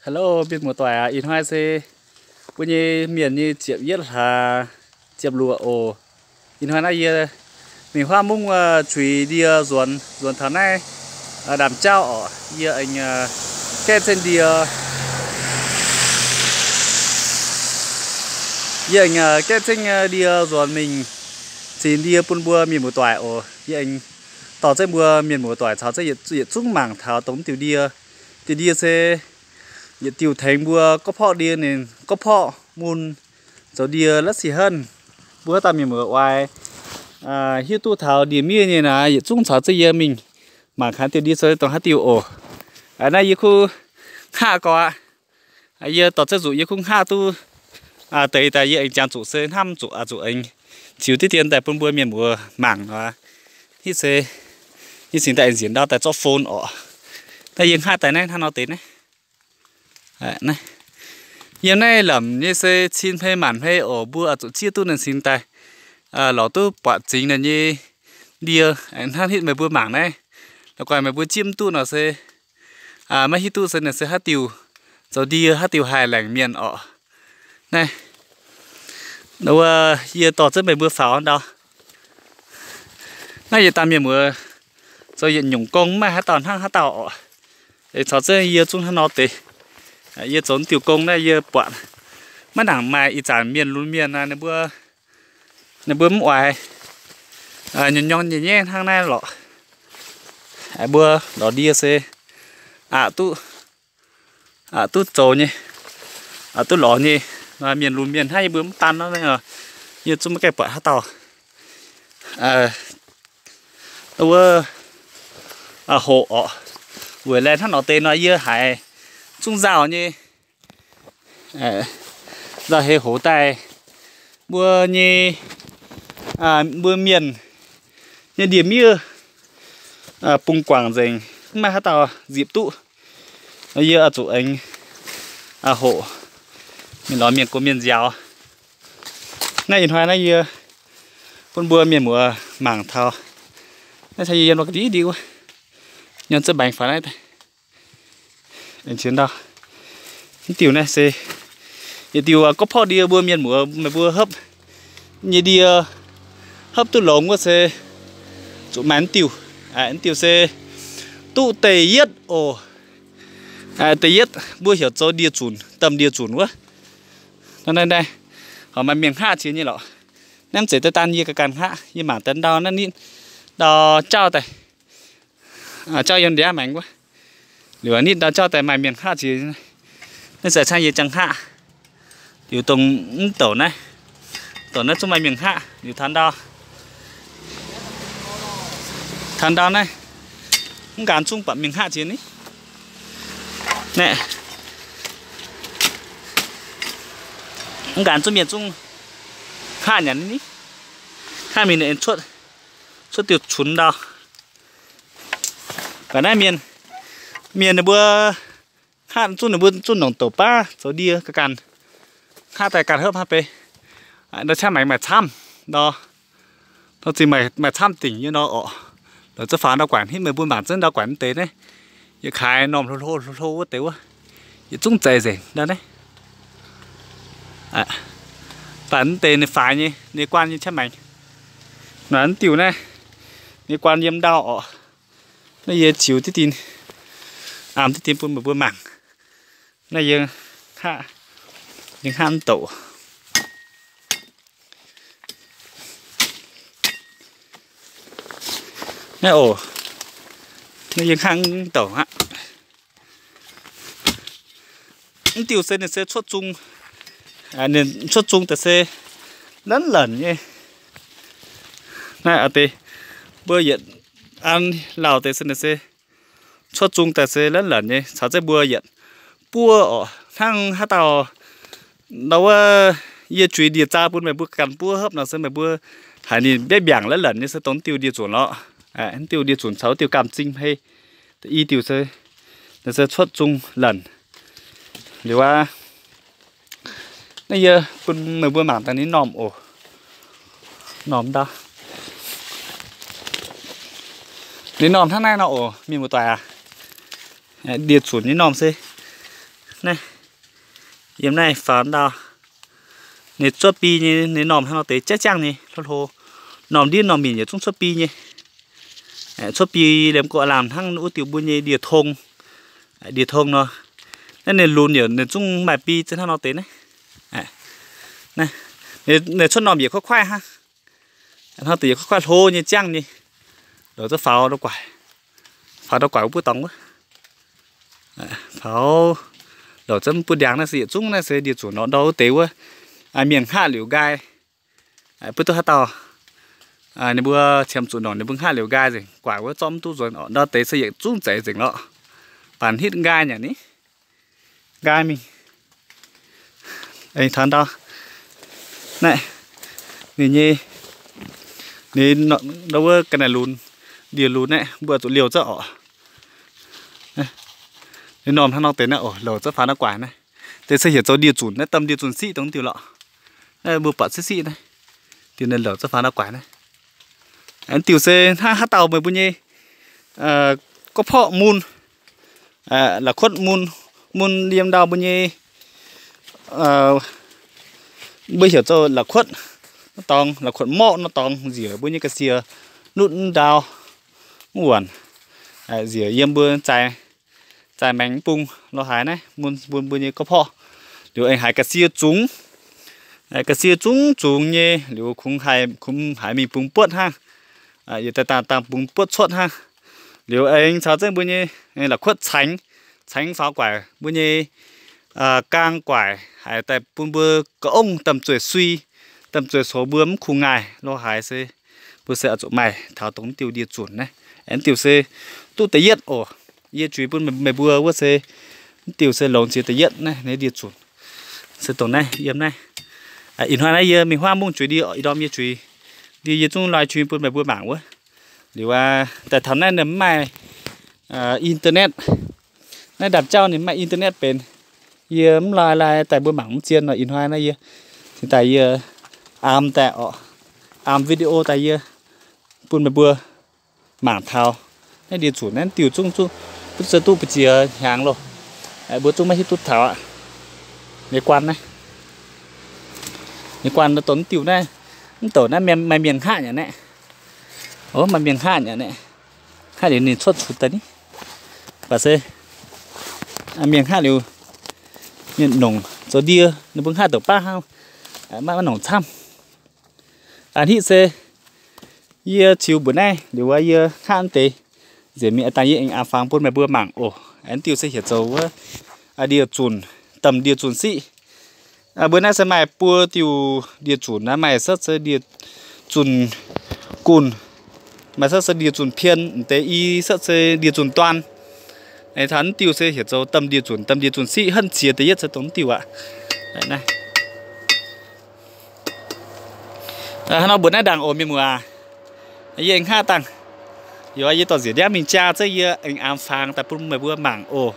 Hello, mienh muoz-doic aac, ih hnoi se mbuo nyei mienh nyei ziepc yietv hlaax ziepc luoqc oc. Ih hnoi naaiv yie mingh huaav mungv, zuiz ndie nzuonx, nzuonx taux naaiv ndaamv-jauv oc. Yie aengx gaeqv zengv ndie, yie aengx gaeqv zengv ndie nzuonx mingh ziex ndie bun mbuo mienh muoz-doic oc. Yie aengx dorh zengv mbuo mienh muoz-doic caux zengv yietc zungv mangc taux dongh diuh ndie. Diuh ndie se yietc diuh tengx mbuo gorqv-porqv ndie ninh gorqv-porqv mun zoux ndie la'sic henv. Mbuo haaix dauh mienh muoz-oix hiuv duqv taux ndie-miev nyei naaic, yietc zungv caux zengv yie mingh mangc kangx diuh ndie se dongh haaix diuh oc. Naaiv yie kuv hngaqv gorx aqv. Yie dorh zengv zuqc yie kuv hngaqv duqv deix daaih, yie aengx jangx zuqc se hnamv zuqc, zuqc aengx ziux diqv dien daaih bun mbuo mienh muoz mangc nor. Hitv se yie cingx daaih aengx nzienc ndau daaih zorqv phone oc. Naaiv yie hngaqv daaih naaiv hnangv nor deix naaiv. Yiem naaiv lamc nyei se cin hmei maanc hmei oc. Mbuo zuqc zieqv duqv naaiv cingx daaih lorz duqv buatc zingx naaiv nyei ndie. Hnangv hitv meih mbuo mangc naaiv, la'guaih meih mbuo zieqv mv duqv nor se maiv hiuv duqv se naaiv se haaix diuh zoux ndie, haaix diuh haih laengc mienh oc. Naaiv wuov yie dorh zengv meih mbuo faaux ndau. Naaiv yietc dauh mienh muoz zoux yietc nyungc gong, maiv maaih haaix dauh hnangv haaix dauh oc. Caux zengv yie zungv hnangv nor deix. Yie zoux diuh gong naaiv yie buatc maiv nangc maaih ih zanc mienh lunx mienh ninh mbuo, ninh mbuo mv oix nyorng nyorng nyei nyaiv hnangv naaiv lorqc. Mbuo lorz ndie se aqc duqv, aqc duqv zoux nyei, aqc duqv lorz nyei. Mienh lunx mienh hnangv yie mbuo mv daan nor, yie zungv maiv gaengh buatc haaix dauh wuov hoqc oc. Weic laengz hnangv nor deix nor yie haiz zungv nzauh nyei, nzauh heix hoz daaih. Mbuo nyei, mbuo mienh nyei ndie-miev bung guangc nzengc, mv maaih haaix dauh nzipc duqv. Yie zuqc aengx hoqc mingh lorz mienh gox mienh nziaaux. Naaiv ih hnoi naaiv yie bun mbuo mienh muoz mangc taux naaiv caux yie yiem lorz ga'ndiev ndie wuov, nyorng zengv mbaengx faaux naaiv. Mv diuh naaiv se yietc diuh gorqv-porqv ndie, mbuo mienh muoz meih mbuo hopv nyei ndie, hopv duqv longx wuov se zuqc maaih mv diuh. Mv diuh se duqv da'yietv oc. Da'yietv mbuo heuc zoux ndie-zunc, domh ndie-zunc wuov. Naaiv, naaiv, horpc maaih mienh hngaqv jiex nyei lorqc. Naaiv mv zeiz daaih daan yie ganh ganh hngaqv, yie mangc daaih ndau naaiv nitv ndau jauv daaih, jauv yiem ndiav maengx wuov. Liuz nitv ndau jauv daaih maaih mienh hngaqv jiex. Naaiv se cangv yie jangx hngaqv. Liuz dongh mv douc naaiv, douc naaiv zungv maaih mienh hngaqv. Liuz taux ndau, taux ndau naaiv, mv nqaan zungv buatc mienh hngaqv jiex ni. Naaiv, mv nqaan zungv mienh zungv hngaqv nyanc ni. Hngaqv mingh cuotv, cuotv diuh cunx ndau. Baac naaiv mienh, mienh ninh mbuo hngaqv zungv, ninh mbuo zungv nongc douc baav zoux ndie ga'ganh. Hngaqv daaih ganh hopv hnangv beiv. Ndau qaqv maengx maaih camv nor, nor zingh maaih camv dingc nyei nor orqc. Lorz za'faaux ndau guaaic hitv meih mbuo mangc zengv ndau guaaic mv deix naaiv. Yietc kaaix normh hlo hlo hlo hlo wuov deix wuov, yietc zungv zeiz nzengc ndau naaiv. Baac mv deix ninh faix nyei, ninh guaan nyei qaqv maengx. Naaiv diuh naaiv, ninh guaan yiem ndau orqc. Naaiv yie ziux diqv dien, aamh diqv dien bun meih mbuo mangc. Naaiv yie hngaqv, yie hngaqv mv douc. Naaiv oc, naaiv yie hngaqv mv douc aqv. Mv diuh se ninh se cuotv zung, ninh cuotv zung daaih se lanv lanc nyei. Naaiv a'deix mbuo yietc an lauh deix se ninh se cuotv zung daaih se lanv lanc nyei, caux zengv mbuo yietc buov orqc. Hnangv haaix dauh ndau wuov, yie juix ndie-zaa bun meih mbuo ganh buov hopv nor se meih mbuo haiz ninh mbiav mbiaangc lanv lanc nyei se dongh diuh ndie-zunc lorqc. Diuh ndie-zunc caux diuh gamh zing hmei. I diuh se, se cuotv zung lanc. Liuz aqv, naaiv yie bun meih mbuo mangc daaih ninh normh oc. Normh ndau. Ninh normh hnangv naaiv nor oc, mienh muoz-doic aac. Ndie-zunc nyei normh se Naaiv, yiem naaiv faaux ndau. Ninh cuotv biei nyei, ninh normh hnangv nor deix jaiv ziangh nyei, hlo hlo. Normh ndiev normh minc yietc zungv cuotv biei nyei. Cuotv biei liemh gorqv-lamh hnangv wuov diuh mbuo nyei ndie-tong. Ndie-tong nor, naaiv ninh lunx yaac ninh zungv maaih biei zengv hnangv nor deix naaiv. Ninh cuotv normh yietc kuaaiv kuaaiv hnangv. Hnangv deix yietc kuaaiv kuaaiv hlo nyei ziangh nyei. Lorz zungv faaux ndau guaix, faaux ndau guaix wuov buov dorngx wuov. Faaux lorz zungv buov ndiangx naaiv se yietc zungv naaiv se ndie-zunc nor, ndau wuov deix wuov, mienh hngaqv liuz nqaai. Butv duqv haaix dauh ninh mbuo qiemx zuqc nongc ninh mbuo hngaqv liuz nqaai nzengc, guaix wuov zorqv mv duqv nzuonx orqc. Ndau deix se yietc zungv zeiz nzengc lorqc. Baac hitv nqaai nyanc ni, nqaai mingh. Aengx taux ndau, naaiv, ninh nyei, ninh ndau wuov ga'naaiv lunx, ndie-lunx naaiv mbuo zuqc liouh zaqv orqc. Ninh normh hnangv nor deix naaiv oc, louc zaqv faaux ndau guaix naaiv. Deix se heuc zoux ndie-zunc naaiv, domh ndie-zunc siqv dongh diuh lorqc. Naaiv mbuo buatc siqv siqv naaiv, diuh naaiv louc zaqv faaux ndau guaix naaiv. Diuh se hnangv haaix dauh meih mbuo nyei gorqv-porqv mun, la'kuotv mun, mun yiem ndau mbuo nyei, mbuo heuc zoux la'kuotv nor dorngx, la'kuotv morqv nor dorngx, nziec mbuo nyei ga'sie nutv ndau, mv wuonc, nziec yiem mbuo zaaix maengx bung lo haaix naaiv, mun mbuo, mbuo nyei gorqv-porqv. Liuz aengx haiz ga'sie zungx, ga'sie zungv zungx nyei, liuz kungx haiz, kungx haiz mingh bungx buotv hnangv. Yietc daaih dangh, dangh bungx buotv cuotv hnangv. Liuz aengx caux zengv mbuo nyei la'kuotv caengx, caengx faaux guaix mbuo nyei gaang guaix, haiz daaih bun mbuo ga'ongv domh zueiz sui, domh zueiz soux mbuo mv kungx ngaih lo haaix se mbuo se oix zuqc maaih taux dongh mv diuh ndie-zunc naaiv. Mv diuh se duqv da'yietv oc. Yie juix bun meih mbuo wuov se mv diuh se longx jiex da'yietv naaiv, naaiv ndie-zunc se dongh naaiv, yiem naaiv. Ih hnoi naaiv yie mingh huaav mungv juix ndie, ih ndorm yie juix ndie yie zungv live stream bun meih mbuo mangc wuov. Liuz daaih taux naaiv ninh mv maaih internet. Naaiv ndaamv-jauv ninh mv maaih internet benx. Yie mv live, live daaih mbuo mangc mv zien nor. Ih hnoi naaiv yie cingx daaih yie aam daaih oc, aam video daaih yie bun meih mbuo mangc taux naaiv ndie-zunc naaiv diuh zungv, zungv duqv se duqv mbu'ziex hnyangx loh. Mbuo zungv maiv hiuv duqv taux aqv. Ninh guanh naaiv, ninh guanh dongh mv diuh naaiv, mv douc naaiv maaih mienh hngaqv nyei naaiv. Maaih mienh hngaqv nyei naaiv. Hngaqv liuz ninh cuotv cuc daaih ni. Baac se mienh hngaqv liuz, mienh nongc zoux ndie, ninh mbuo hngaqv douc baav hnangv, maiv nongc camv. Aa, hitv se yie ziux mbuoqc naaiv liuz wuov, yie hngaqv deix nzengc mingh daaih yie aengx aapv fangx bun meih mbuo mangc oc. Aengx diuh se heuc zoux wuov ndie-zunc, domh ndie-zunc siqv. Mbuo naaiv se maaih buo diuh ndie-zunc naaiv, maaih setv se ndie-zunc gunh, maaih setv se ndie-zunc pien, m'deix i setv se ndie-zunc duan. Aengx taux diuh se heuc zoux domh ndie-zunc, domh ndie-zunc siqv, henv ziex da'yietv se dongh diuh aqv. Hnangv nor mbuoqc naaiv ndaangc oc mienh muoz. Yie aengx hngaqv dangh, yie dorh nziex ndiangv mingh jaa zengv yie aengx aapv fangx daaih bun meih mbuo mangc oc.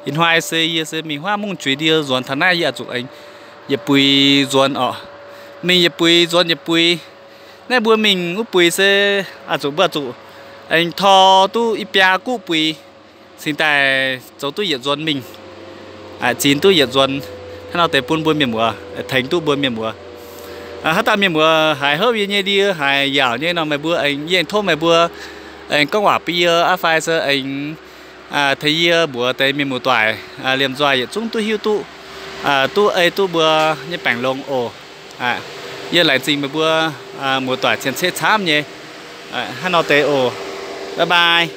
Ih hnoi se yie se mingh huaav mungv juix ndie nzuonx taux naaiv yie oix zuqc aengx yietc buix nzuonx oc. Mingh yietc buix nzuonx yietc buix. Naaiv mbuo mingh wuov buix se oix zuqc, mbuo oix zuqc aengx tor duqv i biaa guv buix cingx daaih zoux duqv yietc nzuonx mingh, zinh duqv yietc nzuonx. Hnangv nor deix bun mbuo mienh muoz, tengx duqv mbuo mienh muoz. Haaix dauh mienh muoz haiz hopv yie nyei ndie haiz yaauc nyei nor, meih mbuo aengx, yie aengx tov meih mbuo aengx gorngv waac bun yie aqv fai se aengx tengx yie mbuox deix mienh muoz-doic liemh nzoih yietc zungv duqv hiuv duqv, duqv ei duqv mbuo nyei baengc longx oc. Yie laengz zingh meih mbuo muoz-doic cien-ceqv camv nyei. Hnangv nor deix oc. Bye bye.